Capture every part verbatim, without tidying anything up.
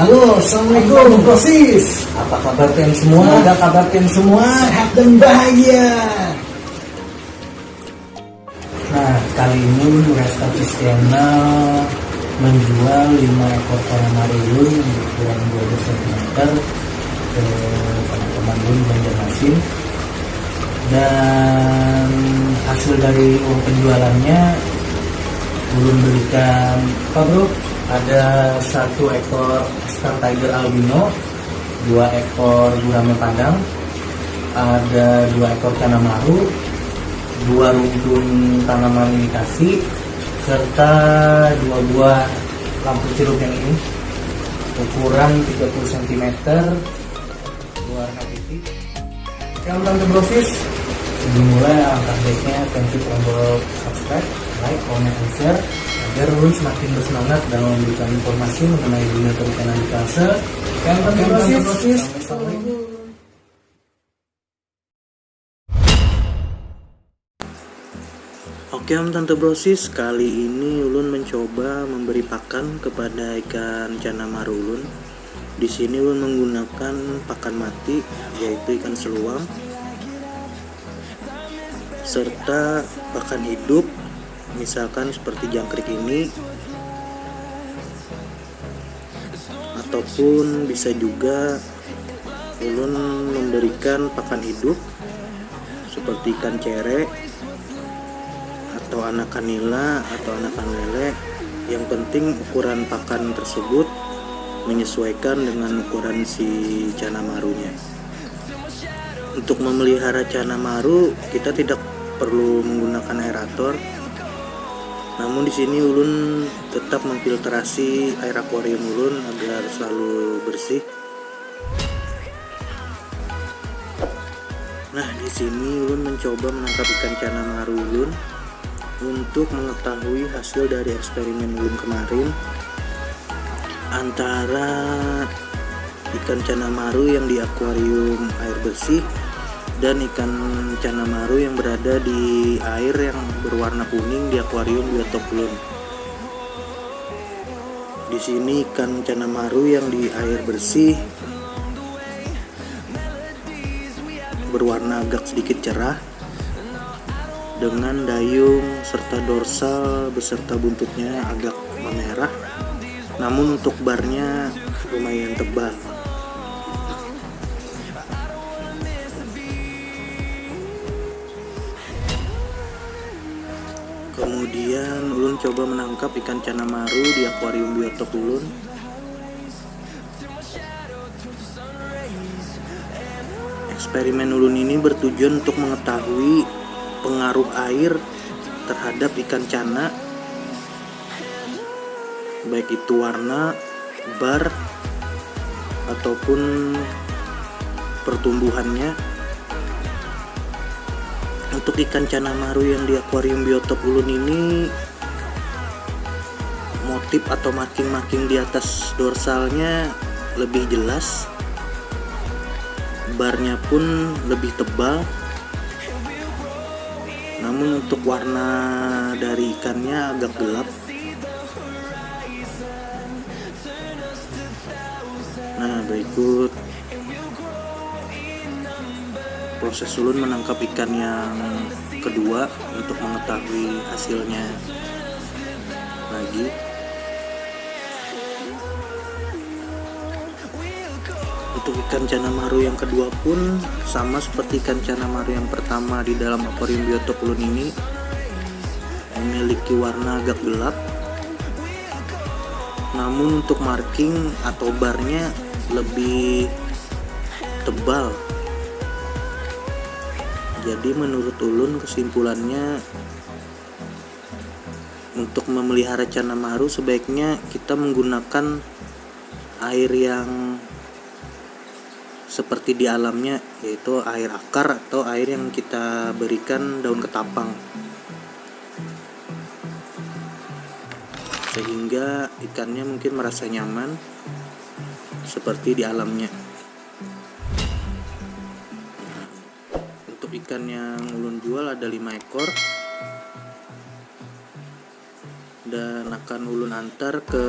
Halo, assalamualaikum, Brosis. Apa kabar pian semua? Semoga kabar pian semua sehat dan bahagia. Nah, kali ini Resta Fish Channel menjual lima ekor Kanamaru berukuran dua belas sentimeter ke teman-teman di Banjarmasin. Dan hasil dari uang penjualannya, ulun belikan apa, Bro? Ada satu ekor Star Tiger albino, dua ekor gurame Padang, ada dua ekor Kanamaru, dua rumpun tanaman imitasi, serta dua buah lampu celup yang ini, ukuran tiga puluh sentimeter, warna putih. Oke, Om Tante Brosis, sebelum mulai, alangkah baiknya pencet tombol subscribe, like, comment, and share, agar ulun semakin bersemangat dalam memberikan informasi mengenai dunia perikanan di Kalsel. Oke, Om Tante Brosis. Oke, Om Tante Brosis, kali ini ulun mencoba memberi pakan kepada ikan Kanamaru ulun. Di sini ulun menggunakan pakan mati, yaitu ikan seluang, serta pakan hidup, misalkan seperti jangkrik ini, ataupun bisa juga ulun memberikan pakan hidup seperti ikan cere atau anakan nila atau anakan lele. Yang penting ukuran pakan tersebut menyesuaikan dengan ukuran si Kanamarunya. Untuk memelihara Kanamaru, kita tidak perlu menggunakan aerator. Namun di sini ulun tetap memfiltrasi air akuarium ulun agar selalu bersih. Nah, di sini ulun mencoba menangkap ikan Kanamaru ulun. Untuk mengetahui hasil dari eksperimen ulun kemarin, antara ikan Kanamaru yang di akuarium air bersih dan ikan Kanamaru yang berada di air yang berwarna kuning di akuarium biotop ulun. Di sini ikan Kanamaru yang di air bersih berwarna agak sedikit cerah, dengan dayung serta dorsal beserta buntutnya agak memerah, namun untuk barnya lumayan tebal. Kemudian ulun coba menangkap ikan Kanamaru di akuarium biotop ulun. Eksperimen ulun ini bertujuan untuk mengetahui pengaruh air terhadap ikan kana, baik itu warna, bar, ataupun pertumbuhannya. Untuk ikan Kanamaru yang di akuarium biotop ulun ini, motif atau marking-marking di atas dorsalnya lebih jelas, barnya pun lebih tebal. Namun untuk warna dari ikannya agak gelap. Nah, berikut proses ulun menangkap ikan yang kedua untuk mengetahui hasilnya lagi. Untuk ikan Kanamaru yang kedua pun sama seperti ikan Kanamaru yang pertama di dalam akuarium biotop ulun ini, memiliki warna agak gelap. Namun untuk marking atau barnya lebih tebal. Jadi menurut ulun kesimpulannya, untuk memelihara Kanamaru sebaiknya kita menggunakan air yang seperti di alamnya, yaitu air akar atau air yang kita berikan daun ketapang, sehingga ikannya mungkin merasa nyaman seperti di alamnya. Untuk ikan yang ulun jual ada lima ekor. Dan akan ulun antar ke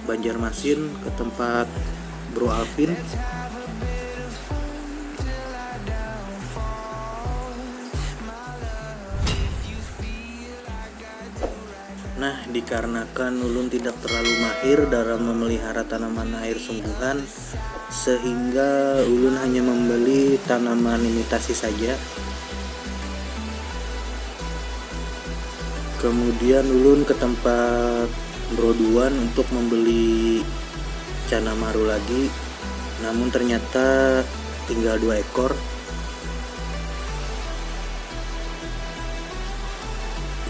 Banjarmasin, ke tempat Bro Alvin. Nah, dikarenakan ulun tidak terlalu mahir dalam memelihara tanaman air sungguhan, sehingga ulun hanya membeli tanaman imitasi saja. Kemudian ulun ke tempat Bro Duan untuk membeli cana maru lagi, namun ternyata tinggal dua ekor.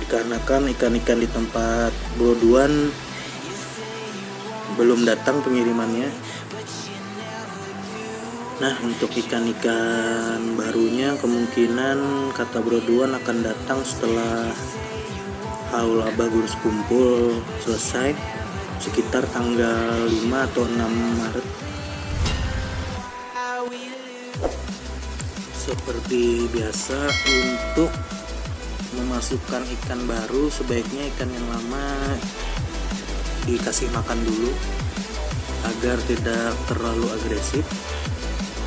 Dikarenakan ikan-ikan di tempat Bro Duan belum datang pengirimannya. Nah, untuk ikan-ikan barunya kemungkinan kata Bro Duan akan datang setelah haul Abah Gurus Kumpul selesai, sekitar tanggal lima atau enam Maret. Seperti biasa, untuk memasukkan ikan baru, sebaiknya ikan yang lama dikasih makan dulu agar tidak terlalu agresif.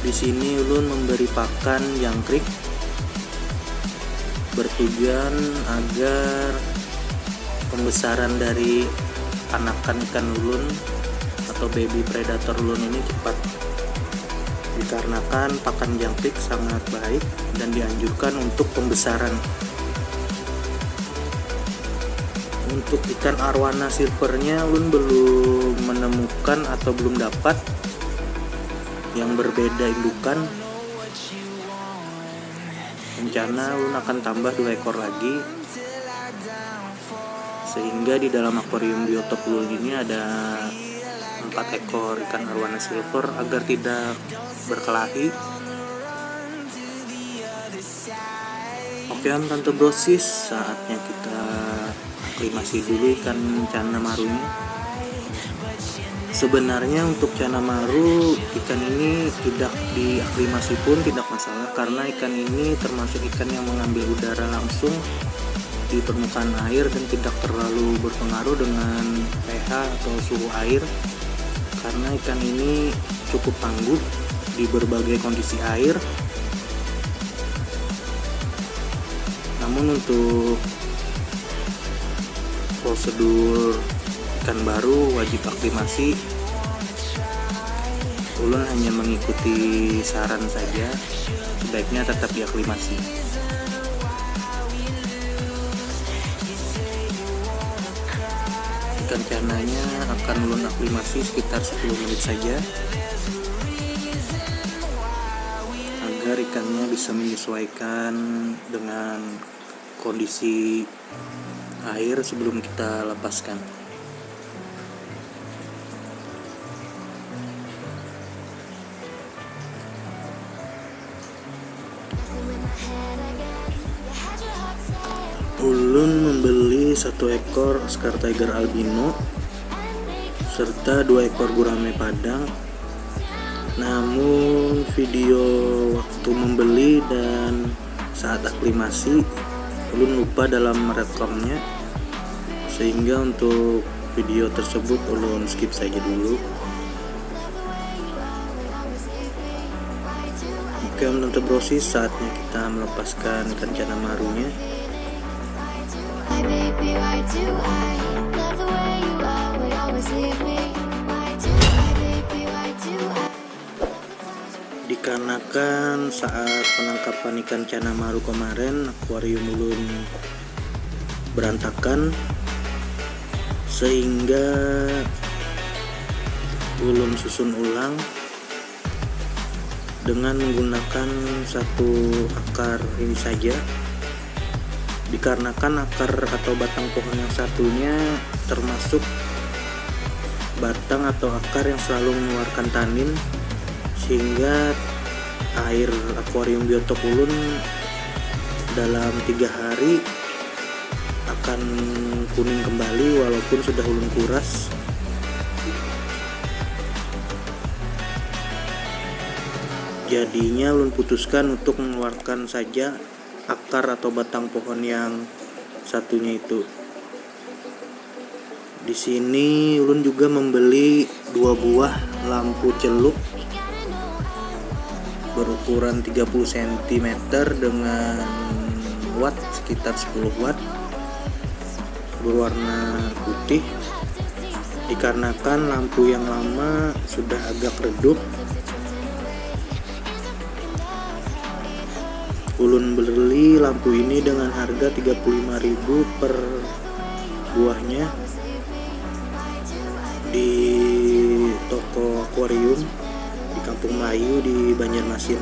Di sini ulun memberi pakan jangkrik bertujuan agar pembesaran dari anakan ikan ulun atau baby predator ulun ini cepat, dikarenakan pakan jangkrik sangat baik dan dianjurkan untuk pembesaran. Untuk ikan arwana silvernya, ulun belum menemukan atau belum dapat yang berbeda indukan. Rencana ulun akan tambah dua ekor lagi, sehingga di dalam akuarium biotop ulun ini ada empat ekor ikan arwana silver agar tidak berkelahi. Oke, Om Tante Brosis, saatnya kita aklimasi dulu ikan cana marunya. Sebenarnya untuk cana maru, ikan ini tidak diaklimasi pun tidak masalah, karena ikan ini termasuk ikan yang mengambil udara langsung di permukaan air dan tidak terlalu berpengaruh dengan pH atau suhu air, karena ikan ini cukup tangguh di berbagai kondisi air. Namun untuk prosedur ikan baru wajib aklimasi, ulun hanya mengikuti saran saja, sebaiknya tetap diaklimasi. Ikan cananya akan ulun aklimasi sekitar sepuluh menit saja, agar ikannya bisa menyesuaikan dengan kondisi air sebelum kita lepaskan. Ulun membeli satu ekor Oscar Tiger albino serta dua ekor gurame padang. Namun video waktu membeli dan saat aklimasi, ulun lupa dalam merekamnya, sehingga untuk video tersebut ulun skip saja dulu. Oke, Om Tante Brosis, saatnya kita melepaskan ikan cana marunya. Dikarenakan saat penangkapan ikan cana maru kemarin, akuarium ulun berantakan, sehingga ulun susun ulang dengan menggunakan satu akar ini saja. Dikarenakan akar atau batang pohon yang satunya termasuk batang atau akar yang selalu mengeluarkan tanin, sehingga air akuarium biotop ulun dalam tiga hari akan kuning kembali walaupun sudah ulun kuras. Jadinya ulun putuskan untuk mengeluarkan saja akar atau batang pohon yang satunya itu. Di sini ulun juga membeli dua buah lampu celup berukuran tiga puluh sentimeter dengan watt sekitar sepuluh watt, berwarna putih, dikarenakan lampu yang lama sudah agak redup. Ulun beli lampu ini dengan harga tiga puluh lima ribu per buahnya di toko akuarium di Kampung Melayu di Banjarmasin.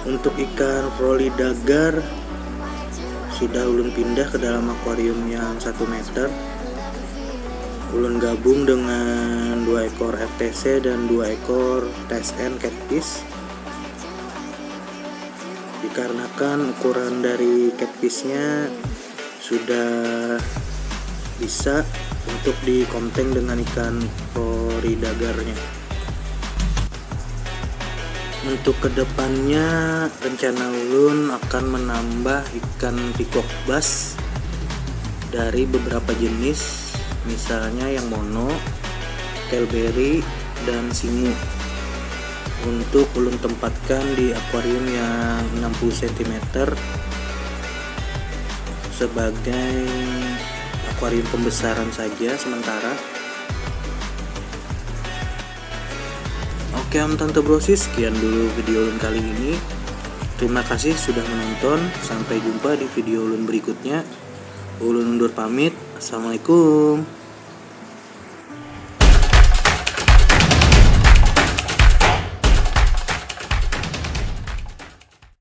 Untuk ikan Frolidagar sudah ulun pindah ke dalam akuarium yang satu meter. Ulun gabung dengan dua ekor R T C dan dua ekor T S N catfish. Dikarenakan ukuran dari catfishnya sudah bisa untuk dikontek dengan ikan Frolidagarnya. Untuk kedepannya, rencana ulun akan menambah ikan pikok bass dari beberapa jenis, misalnya yang mono, kelberi, dan singu, untuk ulun tempatkan di akuarium yang enam puluh sentimeter sebagai akuarium pembesaran saja sementara. Oke, Om Tante Brosis, sekian dulu video ulun kali ini. Terima kasih sudah menonton. Sampai jumpa di video ulun berikutnya. Ulun undur pamit. Assalamualaikum.